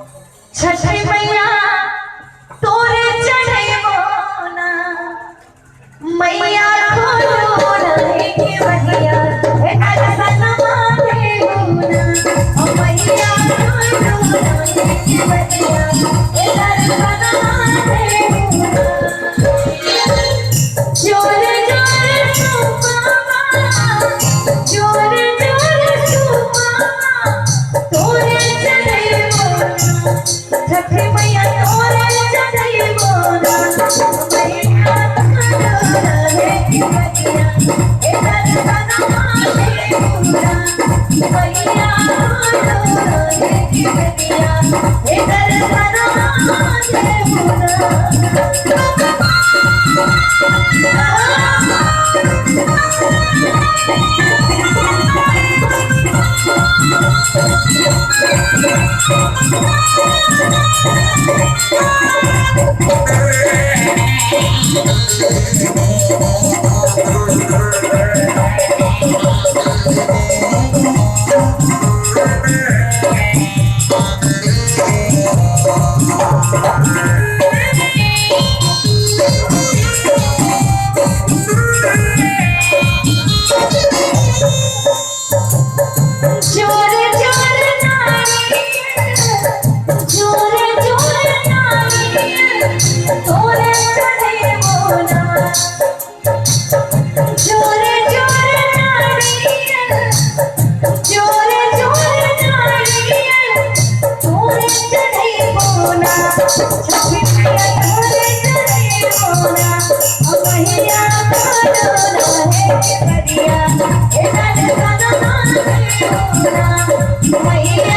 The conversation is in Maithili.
छठी मैया तोरे चढ़ैबो ना, मैया खोलो रहे के बगिया, हे दर्शनमा देबो ना। ओ मैया खोलो रहे के बगिया, हे दर्शनमा देबो ना। जोर जोर सुपावा, जोर जोर सुपावा, तोरे चढ़ैबो ना। छठी मैया तोरे चढ़ैबो ना, मैया खोलो रहे के बगिया, हे दर्शनमा देबो ना। मैया खोलो रहे के बगिया, हे दर्शनमा देबो ना। जोर जोर नारियल, जोर जोर नारियल, तोरे चढ़ैबो ना। जोर जोर नारियल, जोर जोर नारियल, तोरे चढ़ैबो ना। छठी मैया तोरे चढ़ैबो ना, ओ मैया खोलो रहे के बगिया, हे दर्शनमा देबो ना। मैया